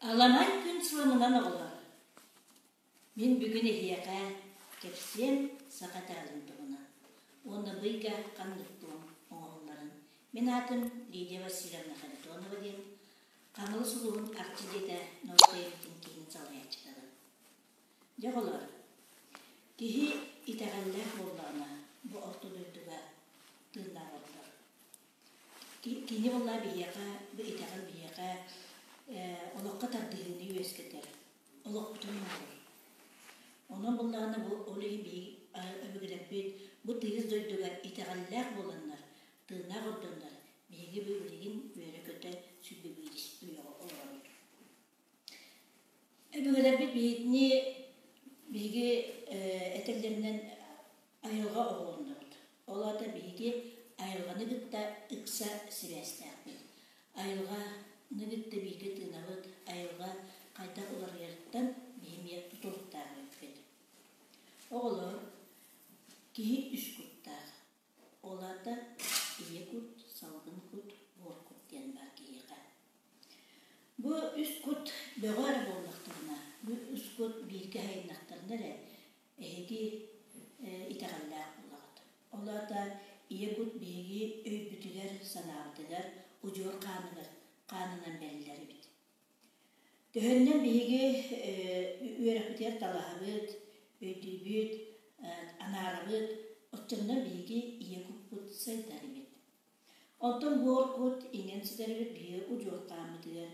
Аламай күн сыламынан оҕолор! Мин бүгүн эһиэхэ кэпсиэм саха итэҕэлин туһунан уонна бу ыйга ханнык туом оҥоһулларын. Мин аатым Лидия Васильевна Харитонова диэн Хаҥалас улууһун Арчы дьиэтэ норуот айымньытын киинин салайааччытабын. Дьэ оҕолор, киһи итэҕэллээх буоллаҕына бу орто дойдуга тыыннаах ордор. Кини буоллаҕа биһиэхэ, бу итэҕэл биһиэхэ олоххо тардыһыыны үөскэтэр, олохпутун оҥорор. Онон буоллаҕына бу ол иһин биһиги өбүгэлэрбит бу тыйыс дойдуга итэҕэллээх буоланнар, тыыннаах ордоннор, биһиги бу билигин үөрэ-көтө сүллүбүт үйэҕэ олоробут. Өбүгэлэрбит биһигини биһиги этэллэринэн айылҕа оҕолоннобут. Ол аата биһиги айылҕаны кытта ыкса сибээстээхпит. Айылҕаны кытта бииргэ тыынабыт, айылҕа хайдах уларыйарыттан биһи эмиэ тутулуктаах эбиппит. Оҕолор, киһи үс куттаах. Ол аата ийэ кут, салгын кут, буор кут диэн баар киһиэхэ. Бу үс кут бөҕө эрэ буоллахтарына, бу үс кут бииргэ аһайыннахтарына эрэ эһиги итэҕэллээх буолаҕыт. Ол аата ийэ кут биһиги өйбүтүгэр-санаабытыгар удьуор хааныгар хаанынан бэриллэр эбит. Төһөннөн биһиги үөрэхпитигэр талаһабыт, өйдүүбүт, анаарабыт, оччонно биһиги ийэ куппут сайдар эбит. Онтон буор кут иҥэн сытар эбит биһиги удьуор хааммытыгар.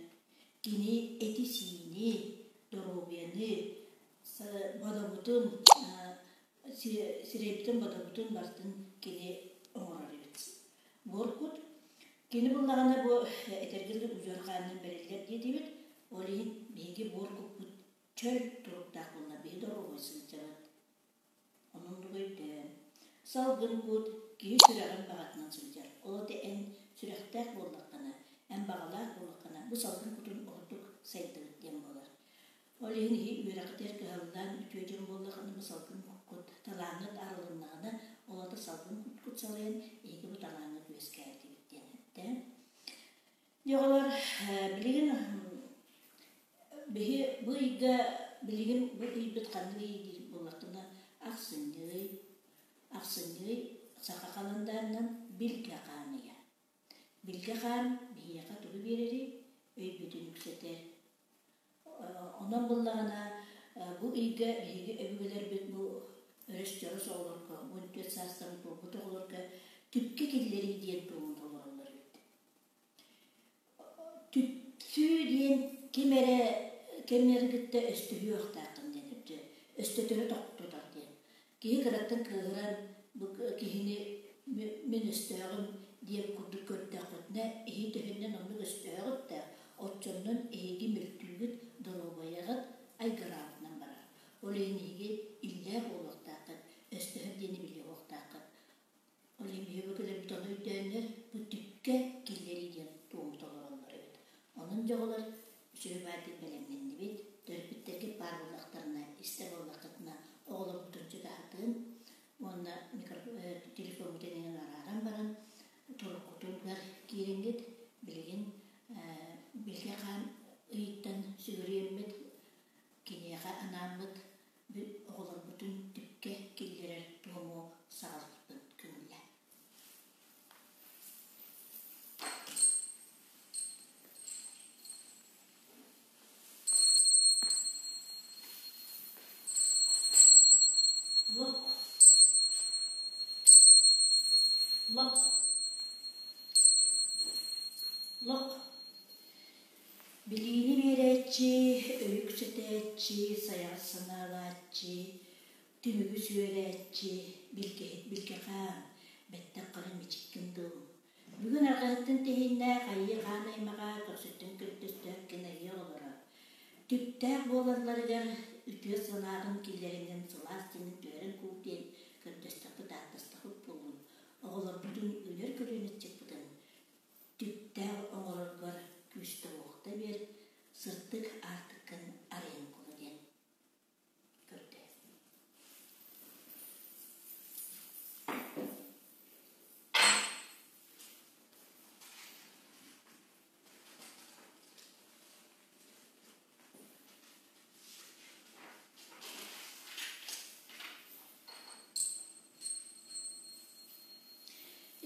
Кини эти-сиини, доруобуйаны, бодобутун, сирэйбитин бодобутун барытын кини оҥорор эбит. Буор кут Кини буллаҕына бу этэргэ дылы удьуор хаанынан бэриллэр диэтибит. Ол иһин биһиги буор куппут чөл туруктаах буолла, биһи доруобай сылдьабыт. Оннук өйдөөн. Салгын кут киһи сүрэҕин баҕатынан сылдьар. Ол ата эн сүрэхтээх буоллаххына, эн баҕалаах буоллаххына, бу салгын кутун ордук сайдыбыт диэн буолар. Ол иһин иһи үөрэхтэр кыһаллан үтүө дьон буоллаххына бу салгын куккут талааҥҥыт арылыннаҕына, ол ата салгын куккут салайан эһиги бу талааҥҥыт үөскээбитибит диэн эттэ. Дьэ оҕолор билигин биһи бу ыйга билигин бу ыйбыт ханнык ый диир буоллаххына ахсынньы ый, ахсынньы ый саха халандаарынан билгэ хаан ыйа. Билгэ хаан биһиэхэ тугу биэрэрий? Өйбүтүн үксэтэр, Онон буллаҕына бу ыйга биһиги өбүгэлэрбит бу өрөс-дьорос оҕолорго, 14 саастарын туолбут оҕолорго түпкэ киллэрии диэн туомун толороллор эбит. Түпсүү диэн ким эрэ ким эрэ кытта өстөһүөхтааххын диэн өстөтөрө тохтотор диэн. Киһи кыраттан кыыһыран бу киһини мин өстөөҕүм диэн курдук көрдөххүтүнэ, иһи төһөннөн оннук өстөөҕүт да, оччоннон эһиги мөлтүүгүт, доруобайаҕыт айгыраабытынан барар. Ол иһин эһиги иллээх буолуохтааххыт, өстөһөр диэни билиэхтааххыт. Ол иһин биһиги кэлэрбит ону өйдөөннөр, бу түпкэ киллэрии диэн туому толороллор эбит. Онон дьэ оҕолор үчүгэй баайдык бэлэмнэннибит, төрөппүттэргит баар буоллахтарына, истэр буоллаххытына оҕолорбутун чугаһатыын уонна телефоммутун эҥин арааран баран туруккутугар киириҥҥит, билигин Билгэ хаан ыйыттан сүгүрүйэммит, киниэхэ анааммыт оҕолорбутун түпкэ киллэрэр туому саҕалыырбыт көҥүлэ. Лох Лох Лох Билиини биэрээччи, өйү үксэтээччи, сайаҕас санаалааччы, түмүгү сүөрээччи, билгэһит билгэ хаан, бэттэх хара мичиккин дуу. Бүгүн арҕаһыттан тэһииннээх айыы хаан аймаҕа көхсүттэн көрдөстөөх кин айыы оҕолоро. Түптээх буолалларыгар үтүө санааҕын киллэринэн сылаас дьиҥин түһэрэн куук диэн көрдөстөхпүт ааттастахпыт буоллун. Оҕолорбутун үүнэр көлүөнэ ыччаппытын түптээх оҥороргор күүстэ-уохта биэр, сырдык аартыккын арыйан кулу диэн көрдө.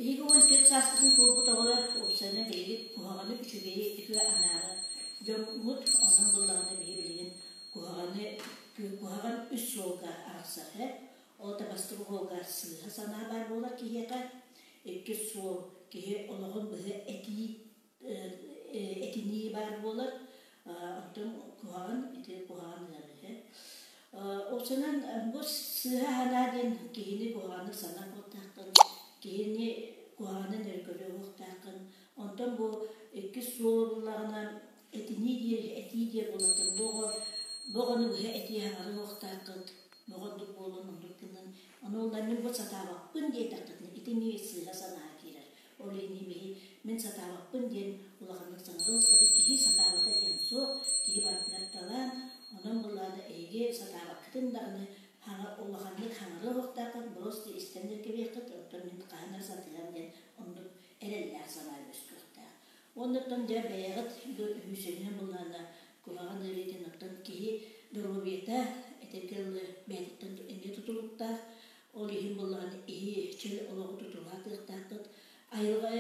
Эһиги 14 сааскытын туолбут оҕолор уопсайынан биһиги куһаҕаны үчүгэйи үтүө анаара дьоммут, онон буллаҕына биһи билигин куһаҕаны куһаҕан үс суолга арахсар ээ. Ол да бастакы суолга сыыһа санаа баар буолар киһиэхэ, иккис суол киһи олоҕун быһа этии этинии баар буолар, оттон куһаҕан ити куһаҕан ыарыы. Уопсайынан бу сыыһа санаа диэн киһини куһаҕаннык санаа буолтааххын, киһини куһаҕанын эрэ көрүө уохтааххын. Онтон бу иккис суол буллаҕына этинии диир, этии диир буоллахтан бу оҕо бу оҕону быһа этии хаҥарыа уохтааххыт, бу ордук буолуон оннук гынан ону ол мин бу сатаабаппын диэтэххитинэ ити эмиэ сыыһа санаа киирэр. Ол иһин биһи мин сатаабаппын диэн улаханнык саҥарыах устата киһи сатаабата диэн суох, киһи барытыгар талаан, онон буллаҕына эһиги сатаабаккытын даҕаны улаханнык хаҥарыах уохтааххыт, просто истэн да кэбиэххит, оттон мин хаһан эрэ сатыам диэн оннук эрэллээх санаа үөскүөхтээх. Уонна оттон дьэ бэйэҕит бу үһүсүнэн буллаҕына куһаҕан ыарыытын оттон киһи доруобуйата этэргэ дылы бэйэтиттэн эмиэ тутулуктаах. Ол иһин буоллаҕына иһи чөл олоҕу тутуһаатыахтааххыт. Айылҕа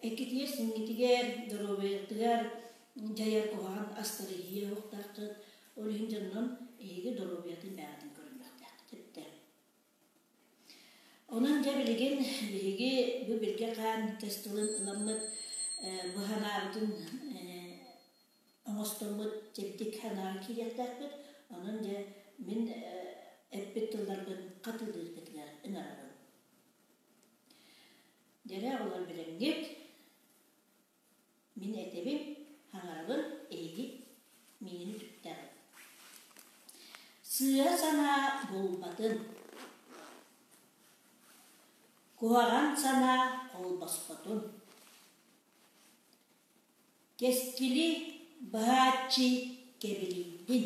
эккитигэр, сиҥҥитигэр, доруобуйатыгар дьайар куһаҕан астары иһиэ уохтааххыт. Ол иһин дьоннон эһиги доруобуйатын бэйэҕитин көрүнүөхтээххит эбитэ. Онон дьэ билигин биһиги бу билгэ хаан кэс тылын ыламмыт бу санаабытын оҥостоммут чэбдик санааҕа киириэхтээхпит. Онон дьэ мин эппит тылларбын хатылыыргытыгар ыҥырабын. Дьэрэ оҕолор билэҥҥит, мин этэбин, хаҥарабын, эһиги миигин үтүктэҕит. Сыыһа санаа булбатын, куһаҕан санаа холбоспотун. Кэскили быһааччы кэбилийдин,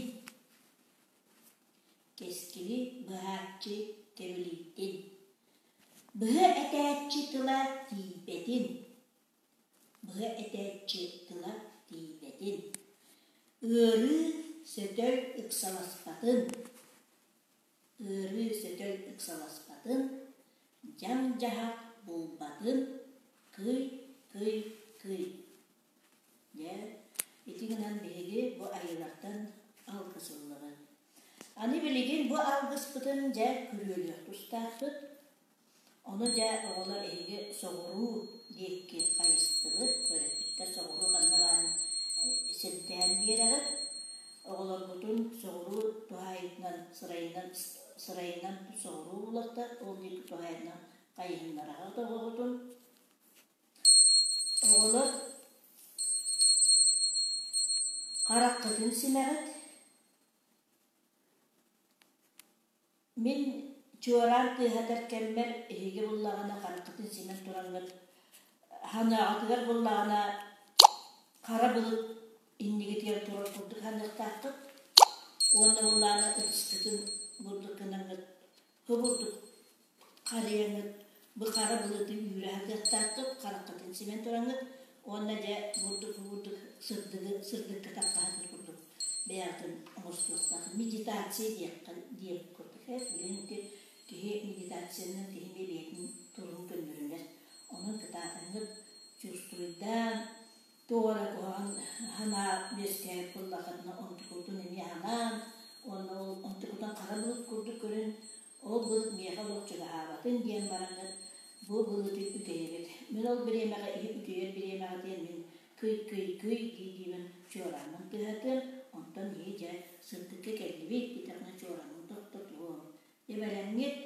кэскили быһааччы кэбилийдин, быһа этээччи тыла тиийбэтин, быһа этээччи тыла тиийбэтин, ыарыы сөтөл ыксаласпатын, ыарыы сөтөл ыксаласпатын, дьаҥ-дьаһах булбатын, кый, кый, кый. Дьэ, ити гынан биһиги бу айыылартан алгыс ыллыбыт. Аны билигин бу алгыспытын дьэ күрүөлүөх тустаахпыт. Ону дьэ оҕолор эһиги соҕуруу диэки хайыстыбыт, төрөппүттэр соҕуруу ханна баарын сирдээн биэрэҕит. Оҕолоргутун соҕуруу туһаайытынан сырайынан сырайынан соҕуруу булахтар, ол диэки туһаайытынан хайыһыннараҕыт оҕоҕутун. Оҕолор хараххытын симэҕит, Мин чуораан тыаһатар кэммэр эһиги буллаҕына хараххытын симэн тураҥҥыт ханыаҕытыгар буллаҕына хара былыт иннигитигэр турар курдук ханыахтааххыт уонна буллаҕына ытыскытын бурдук гынаҥҥыт кубурдук харыйаҥҥыт бу хара былыты үүрэ сатыахтааххыт хараххытын симэн тураҥҥыт уонна дьэ бурдук бурдук сырдыгы сырдыкка таххаһытын курдук бэйэҕитин оҥостуохтаах медитация диэххэ диэн курдук ээ билигин ити киһи медитациянан киһи эмиэ бэйэтин туругун көннөрүнэр онон кытаатаҥҥыт чувствуйдаан туох эрэ куһаҕан санаа үөскээбит буоллаххытына онтукутун эмиэ санаан уонна ол онтукутун хара былыт курдук көрөн ол былыт миэхэ олох чугаһаабатын диэн бараҥҥыт бу былыты үтэйэбит. Мин ол бириэмэҕэ иһи үтүйэр бириэмэҕэ диэн мин кый-кый-кый дии-диибин чуорааммын тыаһатыам, онтон иһи дьэ сырдыкка кэллибит диэтэхинэ чуорааммын тохтотуом. Дьэбэлэҥҥит,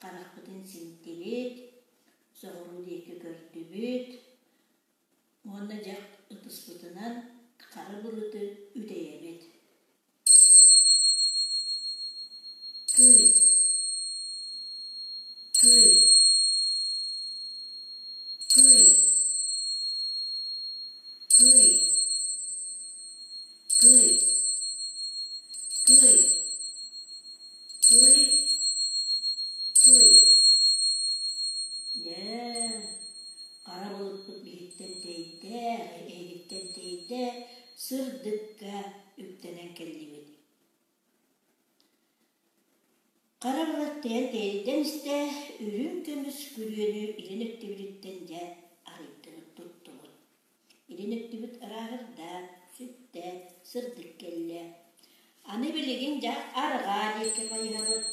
харахпытын симтибит, соҕуруу диэки көрдүбүт уонна дьэ ытыспытынан хара былыты үтэйэбит. Кый, кый, кый, кый, кый, кый, кый, кый. Дьэ, хара былыппыт биһиттэн тэйдэ, эһигиттэн тэйдэ, сырдыкка үктэнэн кэллибит. Хара былыттар тэйэн тэйэрдэн истэ, үрүҥ көмүс күрүөнү илин өттүбүтүттэн дьэ арыйдыбыт туттубут. Илин өттүбүт ырааһырда, сүттэ, сырдык кэллэ. Аны билигин дьэ арҕаа диэки хайыһабыт.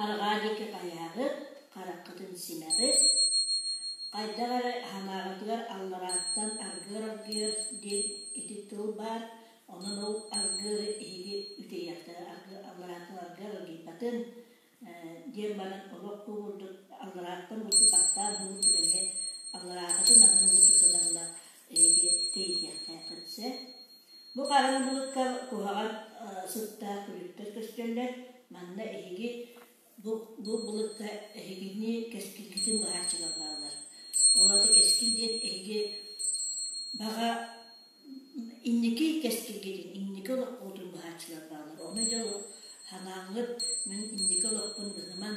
Арҕаа диэки хайыһаҕыт, хараххытын симэҕит, хайдах эрэ санааҕытыгар алларааттан аргыар-аргыар диэн ити тыл баар, онон ол аргыары эһиги үтэйиэхтэрэ алларааттан аргыар аргыйбатын диэн баран олох бу курдук алларааттан курдук баттаан бу курдук эмиэ аллараахытын намын курдук гына-гына эһиги тэйитиэхтээххит сөп. Бу хараҥа былыкка куһаҕан сыттаах күлүктэр көстөллөр. Манна эһиги бу, бу былыкка эһигини кэскилгитин быһааччылар бааллар. Ол аата кэскил диэн эһиги баҕа инники кэскилгитин, инники олоххутун быһааччылар бааллар. Ону дьэ санааҥҥыт мин инники олохпун быһыман,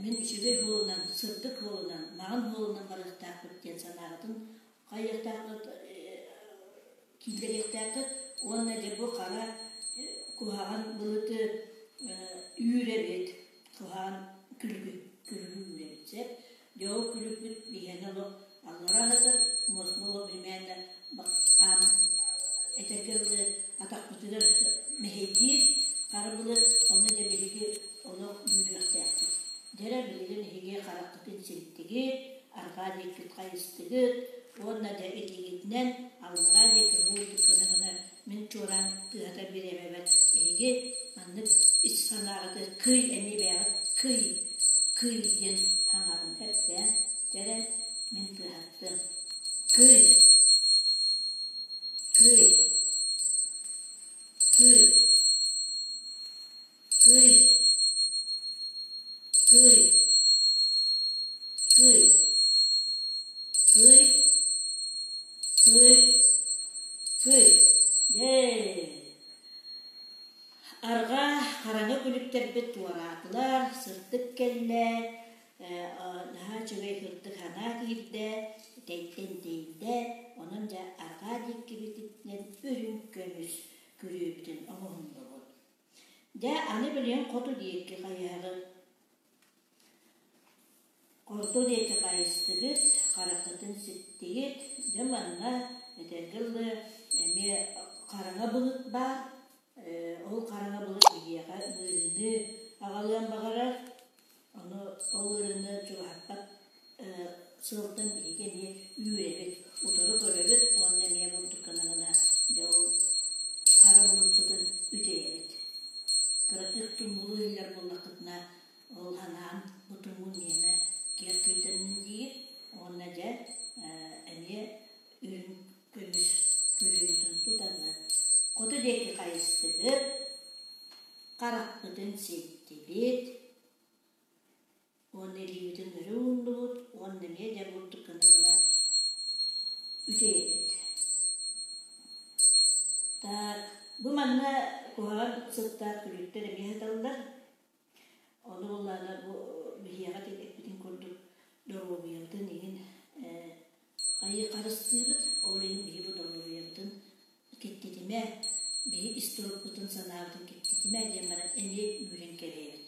мин үчүгэй суолунан, сырдык суолунан, маҕан суолунан барыахтаахпыт диэн санааҕытын хайыахтааххыт киллэриэхтээххит уонна дьэ бу хара куһаҕан былыты үүрэбит, куһаҕан күлүгү, күлүгү үүрэбит сөп. Дьэ ол күлүкпүт биһиэнэ олох аллара сытар, муосма олох билимээн аан этэргэ дылы атахпытыгар мэһэйдиир хара былыт, онно дьэ биһиги олох үүрүөхтээхпит. Дьэрэ билигин эһиги хараххытын симтигит, арҕаа диэккит хайыстыгыт уонна дьэ илиигитинэн аллараа диэки уһуурдук гына-гына мин чуораан тыаһатар бириэмэбэр эһиги маннык ис санааҕытыгар кый эмиэ бэйэҕит кый кый диэн хаҥарын эптэ дьэрэ мин тыаһаттым кый кый кый кый Кый, кый, кый, кый, кый. Дээ. Арҕаа хараҥа күлүктэрбит туораатылар, сырдык кэллэ, наһаа үчүгэй сырдык санаа киирдэ, тэйтэн тэйдэ, онон дьэ арҕаа диэккибитинэн үрүҥ көмүс күрүөбүтүн оҥоһуннубут. Дьэ, аны билигин хоту диэки хайыһаҕыт. Хоту диэки хайыстыгыт, хараххытын ситтигит. Дьэ, манна этэргэ дылы эмиэ хараҥа былыт баар. Ол хараҥа былыт биһиэхэ ыарыыны аҕалыан баҕарар. Ону ол ыарыыны чугаһаппат сылтан биһиги эмиэ үүрэбит, утары көрөбүт уонна эмиэ бурдук гына-гына дьэ ол хара былыппытын үтэйэбит. Кыратык тумулу иһиллэр буоллаххытына, ол анаан бу тумул миэнэ киэр кыйданнын диир уонна дьэ эмиэ үрүҥ көмүс күрүөбүтүн тутабыт. Хоту диэки хайыстыбыт, харахпытын ситтибит, Уонна илиибитин өрө ууннубут уонна эмиэ дьэ бурдук гына-гына үтэйэбит. Так, бу манна куһаҕан сыттаах күлүктэр эмиэ сыталлар. Ону буоллаҕына бу биһиэхэ эппитин курдук доруобуйабытын иһин хайыы харыстыыбыт, ол иһин биһи бу доруобуйабытын киттитимэ, биһи ис турукпутун санаабытын киттитимэ диэн баран эмиэ үүрэн кэбиһэбит.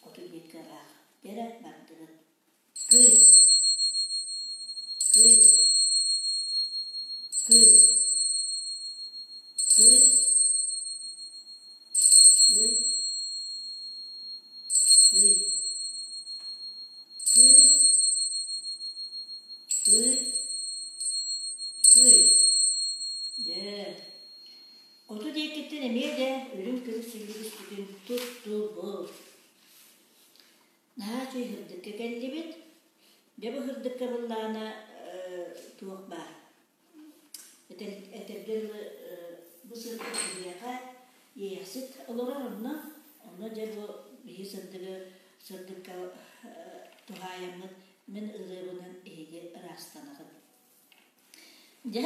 Хоту диэки ыраах эрэ бардыбыт. Кый! Кый! Кый! Кый! Кый! Кый! Кый! Кый! Кый! Дьэ, Хоту диэкиттэн эмиэ да үрүҥ көмүс сүллүгүспүтүн туттубут. Наһаа үчүгэй һырдыкка кэллибит. Дьэ бу һырдыкка буллаҕына туох баар. Этэргэ дылы бу сырдык биһиэхэ иэйэхсит олорор онно. Онно дьэ бу биһи сырдыгы сырдыкка туһаайаммыт мин ырыабынан эһиги ыраастанаҕыт. Дьэ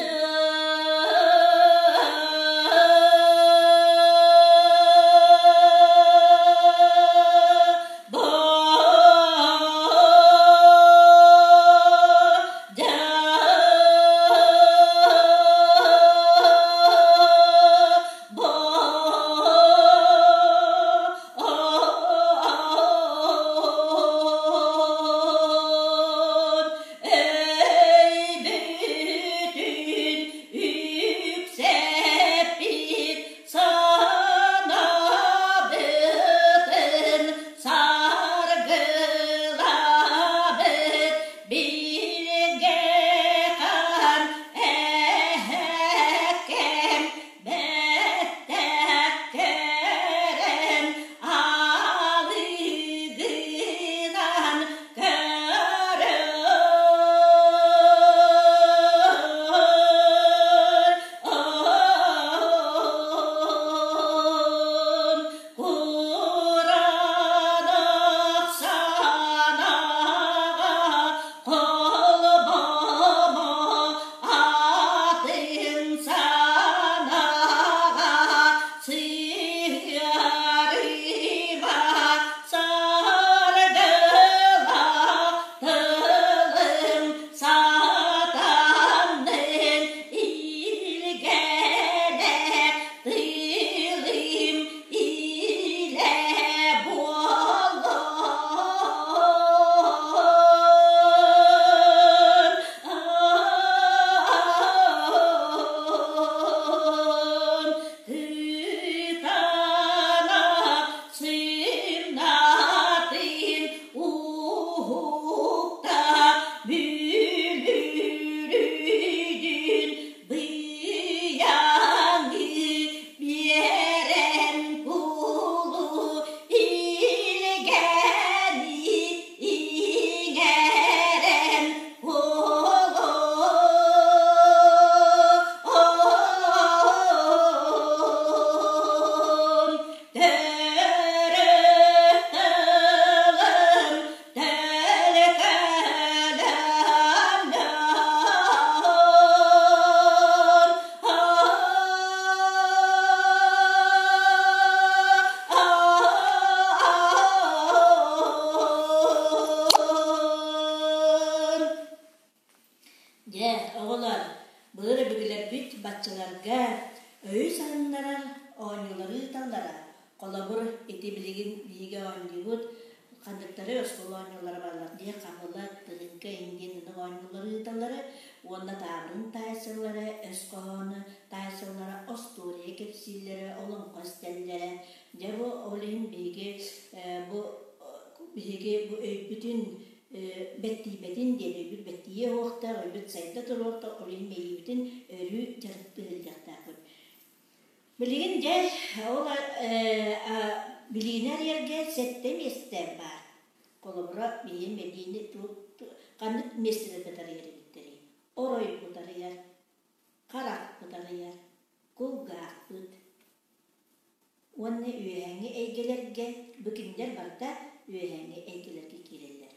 Дьэ, оҕолор, былыр өбүгэлэрбит баччаларга өйү саннарар оонньуулары ыыталлара. Холобур, ити билигин биһиги оонньуубут ханныктары оскуола оонньуулара бааллар дии хабыла, тыһыҥка иҥ диэн ынах оонньуулары ыыталлара уонна таабырын таайсаллара, өс хоһоону таайсаллара, остуоруйа кэпсииллэрэ, олоҥхо истэллэрэ. Дьэ бу ол иһин биһиги бу биһиги бу өйбүтүн бэттийбэтин диэн өйбүт бэттийиэ уохтаах, өйбүт сайда туруохтаах, ол иһин мэйиибитин өрүү дьарыктыырдьахтаахпыт. Билигин дьэ ол билиини арыйарга сэттэ миэстэ баар. Холобура, билигин мэдиини ханнык миэстэлэргэ тарыйар эбиттэрий? Оройбут арыйар, харахпыт арыйар, кулгаахпыт, Уонна үөһээҥҥи эйгэлэргэ бу кинилэр барыта үөһээҥҥи эйгэлэргэ киирэллэр.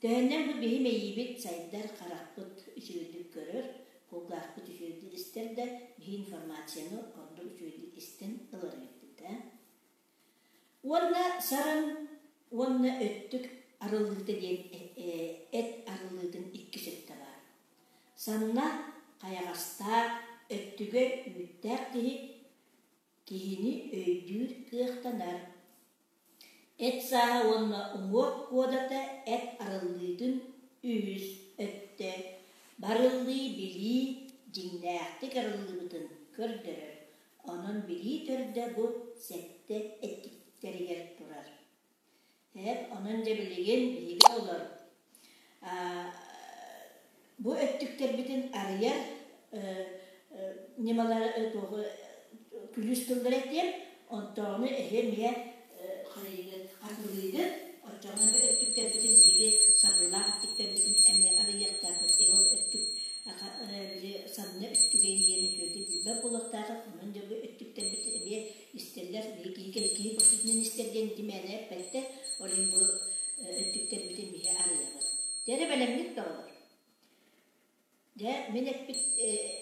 Төһөннөн бу биһи мэйиибит сайдар, харахпыт үчүгэйдик көрөр, кулгаахпыт үчүгэйдик истэр да, биһи информацияны ордук үчүгэйдик истэн ылар эбиппит да. Уонна сарын уонна өттүк арыллыыта диэн эт арыллыытын иккис өттө баар. Санна хайаҕастаах, өттүгэ үүттээх киһи Киһини өйдүүр кыахтанар. Эт сааһа уонна уҥуох куодата эт арыллыытын үһүс өттө барыллыы билии дьиҥнээхтик арыллыбытын көрдөрөр. Онон билии төрдө бу сэттэ эттиктэригэр турар. Эп, онон дьэ билигин биһиги олор бу өттүктэрбитин арыйар ньымалары туоҕу күлүүс тыллары этиэм, онтоону эһи эмиэ харыйыгыт, хатылыыгыт, оччоҕуна бу өттүктэрбитин биһиги сабыылаах өттүктэрбитин эмиэ арыйыахтаахпыт. И ол өттүк били санна өттүгэй диэн үчүгэйдик билбэт буолуохтаахыт, онон дьэ бу өттүктэрбит эмиэ истэллэр, биһиги киһи киһи босутунан истэр диэн ити мээнэ эппэттэр, ол иһин бу өттүктэрбитин биһи арыйабыт. Дьэ эрэ бэлэммит да олор. Дьэ, мин эппит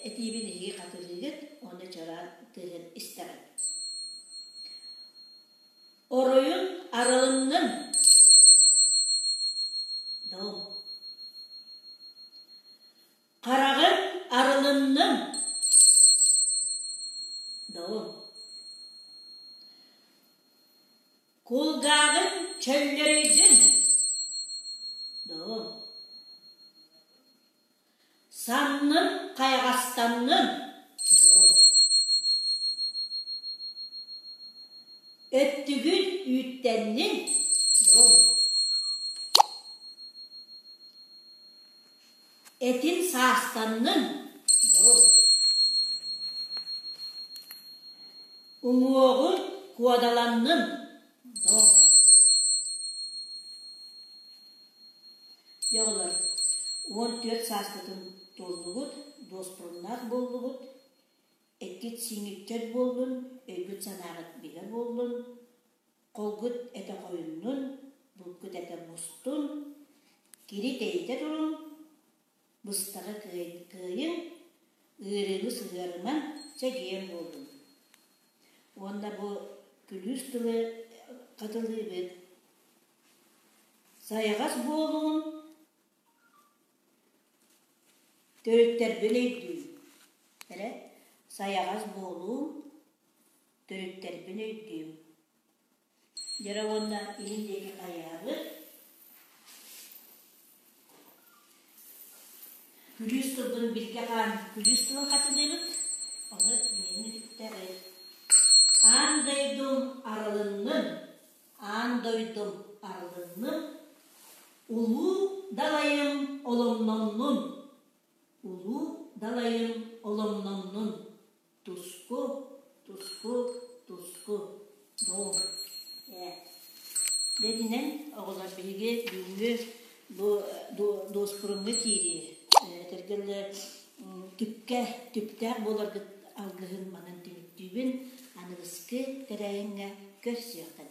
этиибин эһиги хатылыыгыт уонна чораан тыаһын истэҕит. Оройун арылыннын! Дом. Хараҕын арылыннын! Доҕор, кулгааҕын чөллөрүйдүн! Доҕор, саннын хайаҕастаннын! Доҕор, өттүгүн үүттэннин! Доҕор, Этин саастаннын Уҥуоҕун куодаланнын Дьэ оҕолор, 14 сааскытын туоллугут, дуоспуруннаах буоллугут, эккит-сииҥҥит буоллун, өйгүт-санааҕыт бигэ буоллун, Холгут этэ хойуннун, булкут этэ бустун, кири тэйитэ туруҥ, быстаҕы кыайыҥ, ыарыыны сыһыарымаҥ, чэгиэн буолуҥ. Уонна бу күлүүс тылы хатылыыбыт. Сайаҕас буолуҥ, төрүттэрбин өйдүүм. Эрэ, сайаҕас буолуум, Төрүттэрбин өйдүүм. Дьара уонна илин диэки хайаабыт. Күлүүс тылбын билгэ хаан күлүүс тылын хатылыыбыт. Ону миэнин үтүктэҕит. Аан дойдум арылыннын, аан дойдум арылыннын, улуу далайым оломноннун, улуу далайым оломноннун. Туску, туску, туску, дом. Ээ. Дэтинэн оҕолор биһиги бүгүҥҥү бу дуоспуруҥҥа киирии этэргэ түпкэ түптээх буоларгыт алгыһын манан түмүктүүбүн. Аныгыскы тэрээһиҥҥэ көрсүөххэ.